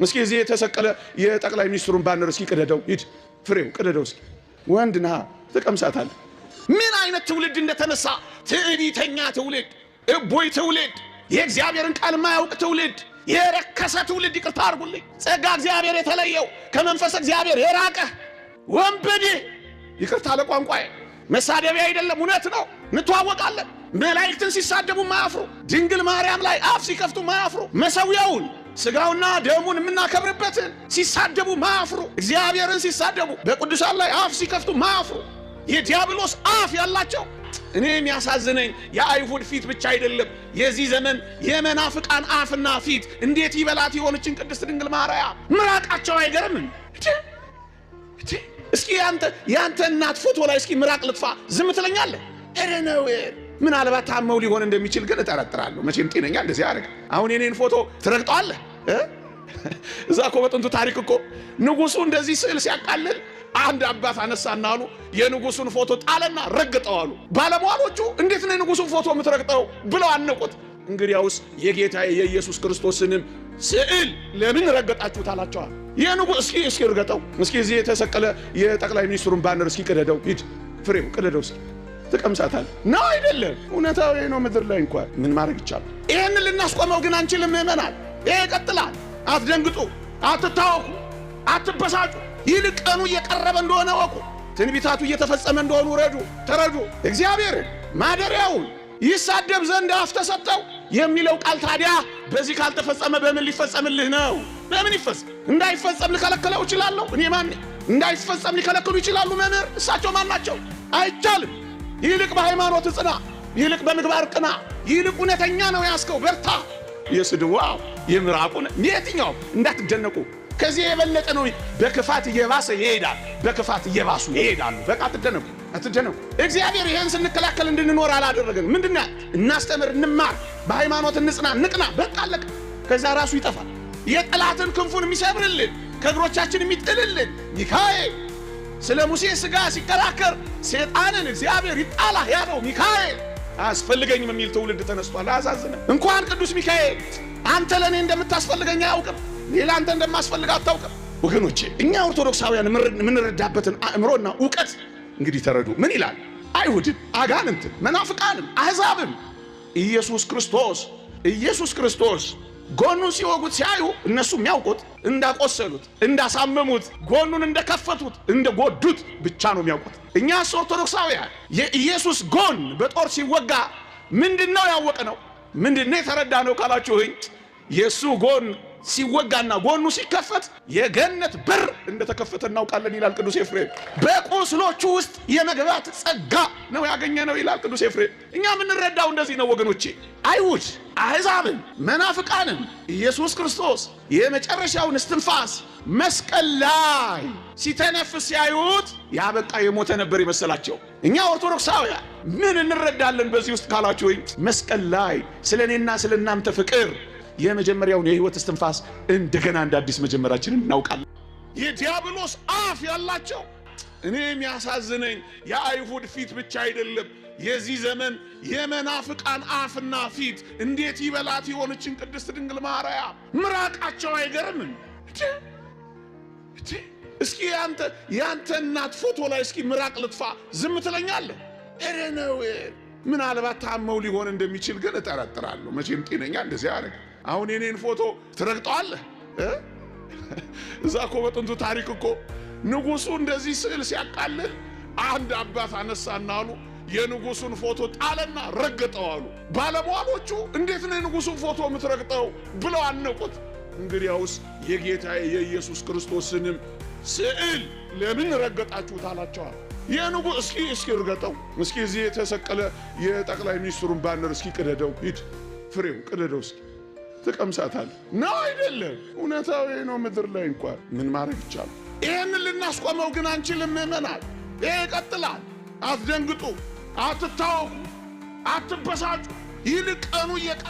እስኪ እዚህ የተሰቀለ የጠቅላይ ሚኒስትሩን ባነር እስኪ ቅደደው፣ ሂድ ፍሬው ቅደደው እስኪ። ወንድ ነህ ትቀምሳታለህ። ምን አይነት ትውልድ እንደተነሳ! ትዕቢተኛ ትውልድ፣ እቦይ ትውልድ፣ የእግዚአብሔርን ቃል የማያውቅ ትውልድ፣ የረከሰ ትውልድ። ይቅርታ አድርጉልኝ። ጸጋ እግዚአብሔር የተለየው፣ ከመንፈስ እግዚአብሔር የራቀ ወንበዴ። ይቅርታ ለቋንቋዬ፣ መሳደቢያ አይደለም፣ እውነት ነው። እንተዋወቃለን። መላእክትን ሲሳደቡ ማያፍሩ፣ ድንግል ማርያም ላይ አፍ ሲከፍቱ ማያፍሩ፣ መሰዊያውን ስጋውና ደሙን የምናከብርበትን ሲሳደቡ ማያፍሩ፣ እግዚአብሔርን ሲሳደቡ በቅዱሳን ላይ አፍ ሲከፍቱ ማያፍሩ፣ የዲያብሎስ አፍ ያላቸው። እኔ የሚያሳዝነኝ የአይሁድ ፊት ብቻ አይደለም፣ የዚህ ዘመን የመናፍቃን አፍና ፊት። እንዴት ይበላት የሆነችን ቅድስት ድንግል ማርያም ምራቃቸው አይገርምም? እስኪ ያንተ እናት ፎቶ ላይ እስኪ ምራቅ ልጥፋ፣ ዝም ትለኛለህ? ኧረ ነው። ምናልባት ታመው ሊሆን እንደሚችል ግን እጠረጥራለሁ። መቼም ጤነኛ እንደዚህ ያደርግ። አሁን የኔን ፎቶ ትረግጠዋለህ? እዛ እኮ በጥንቱ ታሪክ እኮ ንጉሱ እንደዚህ ስዕል ሲያቃልል አንድ አባት አነሳና አሉ የንጉሱን ፎቶ ጣለና ረግጠው አሉ። ባለሟሎቹ እንዴት ነው የንጉሱን ፎቶ የምትረግጠው ብለው አነቁት። እንግዲያውስ የጌታ የኢየሱስ ክርስቶስንም ስዕል ለምን ረገጣችሁት አላቸዋል። የንጉስ እስኪ እስኪ እርገጠው፣ እስኪ እዚህ የተሰቀለ የጠቅላይ ሚኒስትሩን ባነር እስኪ ቅደደው፣ ሂድ ፍሬው ቅደደው እስኪ፣ ትቀምሳታለህ። ነው አይደለም? እውነታዊ ነው። ምድር ላይ እንኳን ምን ማድረግ ይቻላል? ይህንን ልናስቆመው ግን አንችልም። ምዕመናን፣ ይሄ ይቀጥላል። አትደንግጡ፣ አትታወኩ፣ አትበሳጩ። ይልቅ ቀኑ እየቀረበ እንደሆነ ወቁ። ትንቢታቱ እየተፈጸመ እንደሆኑ ረዱ፣ ተረዱ። እግዚአብሔር ማደሪያውን ይሳደብ ዘንድ አፍ ተሰጠው የሚለው ቃል ታዲያ በዚህ ካልተፈጸመ በምን ሊፈጸምልህ ነው? በምን ይፈጸም? እንዳይፈጸም ልከለክለው እችላለሁ? እኔ ማን? እንዳይፈጸም ሊከለክሉ ይችላሉ መምህር? እሳቸው ማን ናቸው? አይቻልም። ይልቅ በሃይማኖት ጽና፣ ይልቅ በምግባር ቅና፣ ይልቅ እውነተኛ ነው ያስከው በርታ። የስድዋ የምራቁን የትኛውም እንዳትደነቁ። ከዚህ የበለጠ ነው። በክፋት እየባሰ ይሄዳል። በክፋት እየባሱ ይሄዳሉ። በቃ አትደነቁ፣ አትደነቁ። እግዚአብሔር ይሄን ስንከላከል እንድንኖር አላደረገን። ምንድን እናስተምር፣ እንማር፣ በሃይማኖት እንጽና፣ ንቅና። በቃ አለቀ። ከዛ ራሱ ይጠፋል። የጠላትን ክንፉን የሚሰብርልን፣ ከእግሮቻችን የሚጥልልን ሚካኤል፣ ስለ ሙሴ ሥጋ ሲከራከር ሰይጣንን እግዚአብሔር ይጣላህ ያለው ሚካኤል አያስፈልገኝም የሚል ትውልድ ተነስቷል። አያሳዝንም? እንኳን ቅዱስ ሚካኤል አንተ ለእኔ እንደምታስፈልገኝ አያውቅም። ሌላ አንተ እንደማስፈልግ አታውቅም። ወገኖቼ፣ እኛ ኦርቶዶክሳውያን የምንረዳበትን አእምሮና እውቀት እንግዲህ ተረዱ። ምን ይላል? አይሁድም፣ አጋንንትም፣ መናፍቃንም፣ አሕዛብም ኢየሱስ ክርስቶስ ጎኑን ሲወጉት ሲያዩ እነሱ የሚያውቁት እንዳቆሰሉት፣ እንዳሳመሙት፣ ጎኑን እንደከፈቱት፣ እንደጎዱት ብቻ ነው የሚያውቁት። እኛስ ኦርቶዶክሳውያን የኢየሱስ ጎን በጦር ሲወጋ ምንድን ነው ያወቅነው? ምንድን ነው የተረዳነው ካላችሁኝ፣ የእሱ ጎን ሲወጋና ጎኑ ሲከፈት የገነት በር እንደተከፈተ እናውቃለን ይላል ቅዱስ ኤፍሬም። በቁስሎቹ ውስጥ የመግባት ጸጋ ነው ያገኘነው ይላል ቅዱስ ኤፍሬም። እኛ የምንረዳው እንደዚህ ነው ወገኖቼ። አይሁድ፣ አሕዛብን፣ መናፍቃንን ኢየሱስ ክርስቶስ የመጨረሻውን እስትንፋስ መስቀል ላይ ሲተነፍስ ሲያዩት ያበቃ የሞተ ነበር የመሰላቸው። እኛ ኦርቶዶክሳውያን ምን እንረዳለን በዚህ ውስጥ ካላችሁ፣ መስቀል ላይ ስለ እኔና ስለ እናንተ ፍቅር የመጀመሪያውን የህይወት እስትንፋስ እንደገና እንደ አዲስ መጀመራችንን እናውቃለን። የዲያብሎስ አፍ ያላቸው። እኔ የሚያሳዝነኝ የአይሁድ ፊት ብቻ አይደለም፣ የዚህ ዘመን የመናፍቃን አፍና ፊት። እንዴት ይበላት የሆነችን ቅድስት ድንግል ማርያም ምራቃቸው አይገርምም? እስኪ ያንተ እናት ፎቶ ላይ እስኪ ምራቅ ልጥፋ፣ ዝም ትለኛለህ? ኧረ ነው። ምናልባት ታመው ሊሆን እንደሚችል ግን እጠረጥራለሁ። መቼም ጤነኛ እንደዚህ ያደርግ። አሁን የኔን ፎቶ ትረግጠዋለህ? እዛ እኮ በጥንቱ ታሪክ እኮ ንጉሱ እንደዚህ ስዕል ሲያቃልል አንድ አባት አነሳና አሉ የንጉሱን ፎቶ ጣለና ረግጠው አሉ። ባለሟሎቹ እንዴት ነው የንጉሱን ፎቶ የምትረግጠው ብለው አነቁት። እንግዲያውስ የጌታ የኢየሱስ ክርስቶስንም ስዕል ለምን ረገጣችሁት አላቸዋል። የንጉ እስኪ እስኪ እርገጠው፣ እስኪ እዚህ የተሰቀለ የጠቅላይ ሚኒስትሩን ባነር እስኪ ቅደደው፣ ሂድ ፍሬው ቅደደው እስኪ፣ ትቀምሳታለህ። ነው አይደለም? እውነታዊ ነው። ምድር ላይ እንኳን ምን ማድረግ ይቻላል? ይህንን ልናስቆመው ግን አንችልም። ምዕመናን፣ ይሄ ይቀጥላል። አትደንግጡ፣ አትታወኩ፣ አትበሳጩ። ይልቅ ቀኑ እየቀ